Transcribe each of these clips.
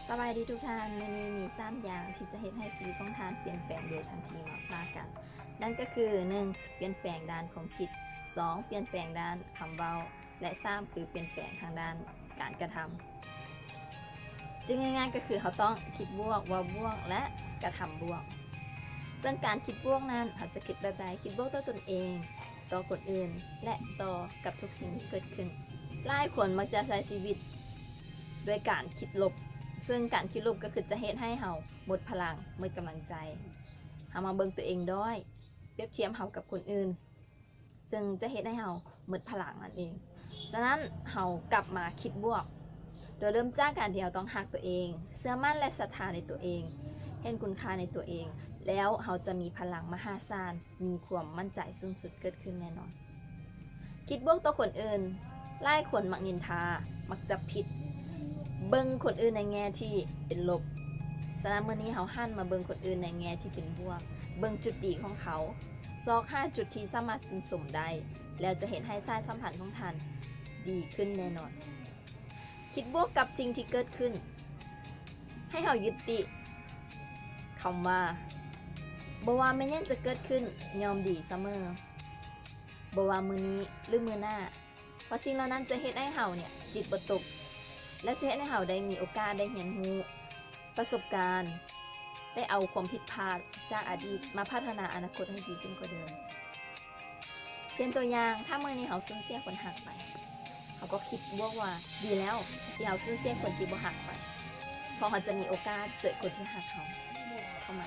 ສະບາຍດີທຸກທ່ານ, ມື້ນີ້ມີສາມຢ່າງທີ່ຈະເຮັດໃຫ້ຊີວິດຂອງທ່ານປ່ຽນແປງໂດຍທັນທີມາຝາກກັນ. ນັ້ນກໍຄື ໜຶ່ງ ປ່ຽນແປງດ້ານຄວາມຄິດ, ສອງ ປ່ຽນແປງດ້ານຄຳເວົ້າ ແລະ ສາມ ຄືປ່ຽນແປງທາງດ້ານການກະທຳ. ເວົ້າງ່າຍໆກໍຄືເຮົາຕ້ອງຄິດບວກ, ເວົ້າບວກ ແລະ ກະທຳບວກ. ເຊິ່ງການຄິດບວກນັ້ນ ເຮົາຈະຄິດແບບໃດ? ຄິດບວກຕໍ່ຕົນເອງ, ຕໍ່ຄົນອື່ນ ແລະ ຕໍ່ກັບທຸກສິ່ງທີ່ເກີດຂຶ້ນ. ຫຼາຍຄົນມັກຈະໃຊ້ຊີວິດດ້ວຍການຄິດລົບ, ເຊິ່ງການຄິດລົບກໍຄືຈະເຮັດໃຫ້ເຮົາໝົດພະລັງ, ໝົດກຳລັງໃຈ. ເຮົາມັກເບິ່ງຕົວເອງດ້ອຍ, ປຽບທຽບເຮົາກັບຄົນອື່ນ, ເຊິ່ງຈະເຮັດໃຫ້ເຮົາໝົດພະລັງນັ້ນເອງ. ສະນັ້ນເຮົາກັບມາຄິດບວກ, ໂດຍເລີ່ມຈາກການທີ່ເຮົາຕ້ອງຮັກຕົວເອງ, ເຊື່ອໝັ້ນ ແລະ ສັດທາໃນຕົວເອງ, ເຫັນຄຸນຄ່າໃນຕົວເອງ, ແລ້ວເຮົາຈະມີພະລັງມະຫາສານ, ມີຄວາມໝັ້ນໃຈສູງສຸດເກີດຂຶ້ນແນ່ນອນ. ຄິດບວກຕໍ່ຄົນອື່ນ, ຫຼາຍຄົນມັກນິນທາ, ມັກຈັບຜິດ, ເບິ່ງຄົນອື່ນໃນແງ່ທີ່ເປັນລົບ. ສະນັ້ນ ມື້ນີ້ເຮົາຫັນມາເບິ່ງຄົນອື່ນໃນແງ່ທີ່ເປັນບວກ, ເບິ່ງຈຸດດີຂອງເຂົາ, ຊອກຫາຈຸດທີ່ສາມາດຊື່ນຊົມໄດ້, ແລ້ວຈະເຮັດໃຫ້ສາຍສຳພັນຂອງທ່ານດີຂຶ້ນແນ່ນອນ. ຄິດບວກກັບສິ່ງທີ່ເກີດຂຶ້ນ, ໃຫ້ເຮົາຍຶດຕິຄຳວ່າ ບໍ່ວ່າແມ່ນຫຍັງຈະເກີດຂຶ້ນ ຍ່ອມດີສະເໝີ, ບໍ່ວ່າມື້ນີ້ ຫຼື ມື້ໜ້າ, ເພາະສິ່ງເຫຼົ່ານັ້ນຈະເຮັດໃຫ້ເຮົາເນຍຈິດບໍ່ຕົກ ແລະ ຈະເຮັດໃຫ້ເຮົາໄດ້ມີໂອກາດໄດ້ຮຽນຮູ້ປະສົບການ, ໄດ້ເອົາຄວາມຜິດພາດຈາກອະດີດມາພັດທະນາອະນາຄົດໃຫ້ດີຂຶ້ນກວ່າເດີມ. ເຊັ່ນຕົວຢ່າງ, ຖ້າມື້ນີ້ເຮົາສູນເສຍຄົນຮັກໄປ, ເຮົາກໍຄິດບວກວ່າ ດີແລ້ວທີ່ເຮົາສູນເສຍຄົນທີ່ບໍ່ຮັກໄປ, ເພາະເຮົາຈະມີໂອກາດເຈີຄົນທີ່ຮັກເຮົາເຂົ້າມາ.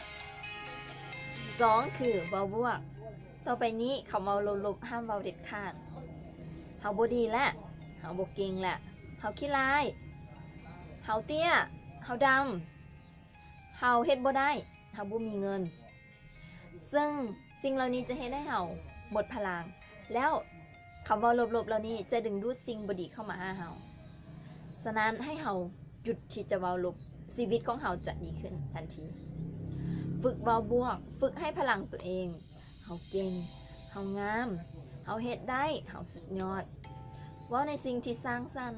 ສອງ ຄືເວົ້າບວກ. ຕໍ່ໄປນີ້ຄຳເວົ້າລົບໆຫ້າມເວົ້າເດັດຂາດ. ເຮົາບໍ່ດີແຫຼະ, ເຮົາບໍ່ເກັ່ງແຫຼະ, ເຮົາຂີ້ລ້າຍ, ເຮົາເຕ້ຍ, ເຮົາດຳ, ເຮົາເຮັດບໍ່ໄດ້, ເຮົາບໍ່ມີເງິນ. ເຊິ່ງສິ່ງເຫຼົ່ານີ້ຈະເຮັດໃຫ້ເຮົາໝົດພະລັງ, ແລ້ວຄຳເວົ້າລົບໆເຫຼົ່ານີ້ຈະດຶງດູດສິ່ງບໍ່ດີເຂົ້າມາຫາເຮົາ. ສະນັ້ນໃຫ້ເຮົາຢຸດທີ່ຈະເວົ້າລົບ, ຊີວິດຂອງເຮົາຈະດີຂຶ້ນທັນທີ. ຝຶກເວົ້າບວກ, ຝຶກໃຫ້ພະລັງຕົວເອງ. ເຮົາເກັ່ງ, ເຮົາງາມ, ເຮົາເຮັດໄດ້, ເຮົາສຸດຍອດ. ເວົ້າໃນສິ່ງທີ່ສ້າງສັນ,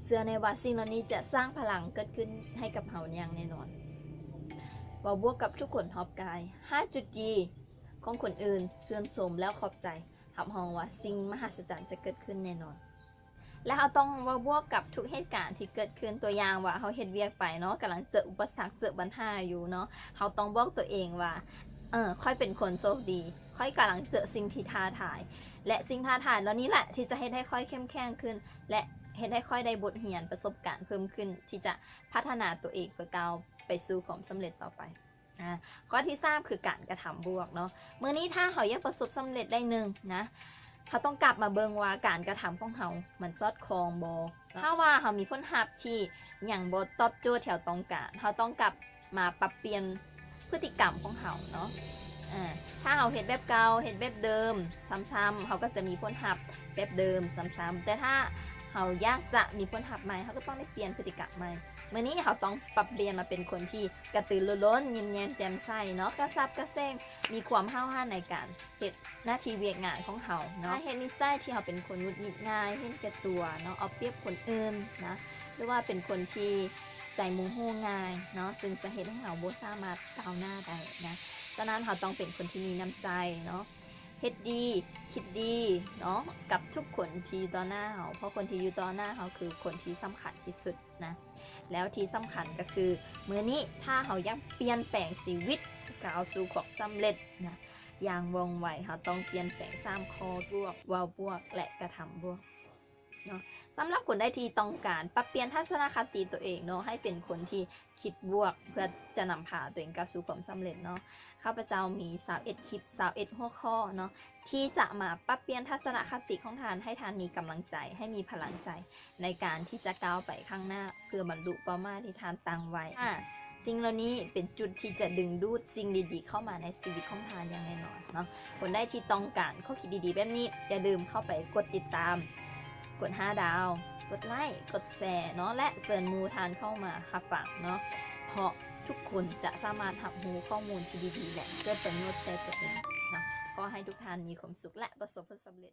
ເຊື່ອແນ່ວ່າສິ່ງເຫຼົ່ານີ້ຈະສ້າງພະລັງເກີດຂຶ້ນໃຫ້ກັບເຮົາຢ່າງແນ່ນອນ. ເວົ້າບວກກັບທຸກຄົນຮອບກາຍ, ຫາຈຸດດີຂອງຄົນອື່ນ, ຊື່ນຊົມແລ້ວຂອບໃຈ, ຮັບຮອງວ່າສິ່ງມະຫັດສະຈັນຈະເກີດຂຶ້ນແນ່ນອນ. ແລະ ເຮົາຕ້ອງເວົ້າບວກກັບທຸກເຫດການທີ່ເກີດຂຶ້ນ. ຕົວຢ່າງວ່າເຮົາເຮັດວຽກໄປເນາະ, ກຳລັງເຈີອຸປະສັກ, ເຈີບັນຫາຢູ່ເນາະ, ເຮົາຕ້ອງບອກຕົວເອງວ່າ ເອີ ຂ້ອຍເປັນຄົນໂຊກດີ, ຂ້ອຍກຳລັງເຈີສິ່ງທີ່ທ້າທາຍ ແລະ ສິ່ງທ້າທາຍເຫຼົ່ານີ້ແຫຼະທີ່ຈະເຮັດໃຫ້ຂ້ອຍເຂັ້ມແຂງຂຶ້ນ ແລະ ເຮັດໃຫ້ຂ້ອຍໄດ້ບົດຮຽນປະສົບການເພີ່ມຂຶ້ນ ທີ່ຈະພັດທະນາຕົວເອງເພື່ອກ້າວໄປສູ່ຄວາມສຳເລັດຕໍ່ໄປ. ອາ ຂໍ້ທີສາມ ຄືການກະທຳບວກເນາະ. ມື້ນີ້ຖ້າເຮົາຢາກປະສົບສຳເລັດໄດ້ໜຶ່ງນະ, ເຮົາຕ້ອງກັບມາເບິ່ງວ່າການກະທຳຂອງເຮົາມັນສອດຄ່ອງບໍ່. ຖ້າວ່າເຮົາມີຜົນຮັບທີ່ຍັງບໍ່ຕອບໂຈດທີ່ເຮົາຕ້ອງການ, ເຮົາຕ້ອງກັບມາປັບປ່ຽນພຶດຕິກຳຂອງເຮົາເນາະ. ອາ ຖ້າເຮົາເຮັດແບບເກົ່າ, ເຮັດແບບເດີມຊ້ຳໆ, ເຮົາກໍຈະມີຜົນຮັບແບບເດີມຊ້ຳໆ. ແຕ່ຖ້າເຮົາຢາກຈະມີຜົນຮັບໃໝ່, ເຮົາກໍຕ້ອງໄດ້ປ່ຽນພຶດຕິກຳໃໝ່. ມື້ນີ້ເຮົາຕ້ອງປັບປ່ຽນມາເປັນຄົນທີ່ກະຕືລືລົ້ນ, ຍິ້ມແຍ້ມແຈ່ມໃສເນາະ, ກະສັບກະເສັງ, ມີຄວາມຫ້າວຫັນໃນການເຮັດໜ້າທີ່ວຽກງານຂອງເຮົາເນາະ. ຖ້າເຮັດນິໄສທີ່ເຮົາເປັນຄົນຫງຸດຫງິດງ່າຍ, ເຫັນແກ່ຕົວເນາະ, ເອົາປຽບຄົນອື່ນນະ, ຫຼືວ່າເປັນຄົນທີ່ໃຈໂມໂຫງ່າຍເນາະ, ເຊິ່ງຈະເຮັດໃຫ້ເຮົາບໍ່ສາມາດກ້າວໜ້າໄດ້ນະ. ສະນັ້ນເຮົາຕ້ອງເປັນຄົນທີ່ມີນ້ຳໃຈເນາະ, ເຮັດດີ, ຄິດດີເນາະ ກັບທຸກຄົນທີ່ຢູ່ຕໍ່ໜ້າເຮົາ, ເພາະຄົນທີ່ຢູ່ຕໍ່ໜ້າເຮົາຄືຄົນທີ່ສຳຄັນທີ່ສຸດນະ. ແລ້ວທີ່ສຳຄັນກໍຄື ມື້ນີ້ຖ້າເຮົາຢາກປ່ຽນແປງຊີວິດ ກ້າວສູ່ຄວາມສຳເລັດນະ ຢ່າງວ່ອງໄວ, ເຮົາຕ້ອງປ່ຽນແປງສາມຂໍ້: ບວກ, ເວົ້າບວກ ແລະ ກະທຳບວກເນາະ. ສຳລັບຄົນໃດທີ່ຕ້ອງການປັບປ່ຽນທັດສະນະຄະຕິຕົວເອງເນາະ ໃຫ້ເປັນຄົນທີ່ ຄິດບວກ ເພື່ອຈະນຳພາຕົວເອງກ້າວສູ່ຄວາມສຳເລັດເນາະ. ຂ້າພະເຈົ້າມີຊາວເອັດຄລິບ, ຊາວເອັດຫົວຂໍ້ເນາະ ທີ່ຈະມາປັບປ່ຽນທັດສະນະຄະຕິຂອງທ່ານ ໃຫ້ທ່ານມີກຳລັງໃຈ, ໃຫ້ມີພະລັງໃຈໃນການທີ່ຈະກ້າວໄປຂ້າງໜ້າ ເພື່ອບັນລຸເປົ້າໝາຍທີ່ທ່ານຕັ້ງໄວ້. ອາ ສິ່ງເຫຼົ່ານີ້ເປັນຈຸດທີ່ຈະດຶງດູດສິ່ງດີໆເຂົ້າມາໃນຊີວິດຂອງທ່ານຢ່າງແນ່ນອນເນາະ. ຄົນໃດທີ່ຕ້ອງການຂໍ້ຄິດດີໆແບບນີ້ ຢ່າລືມເຂົ້າໄປກົດຕິດຕາມ, ກົດຫ້າດາວ, ກົດໄລ້, ກົດແຊເນາະ ແລະ ເຊີນໝູ່ທ່ານເຂົ້າມາຮັບຟັງເນາະ, ເພາະທຸກຄົນຈະສາມາດຮັບຮູ້ຂໍ້ມູນທີ່ດີໆ ແລະ ເກີດປະໂຫຍດແກ່ຕົວເອງເນາະ. ຂໍໃຫ້ທຸກທ່ານມີຄວາມສຸກ ແລະ ປະສົບຜົນສຳເລັດ.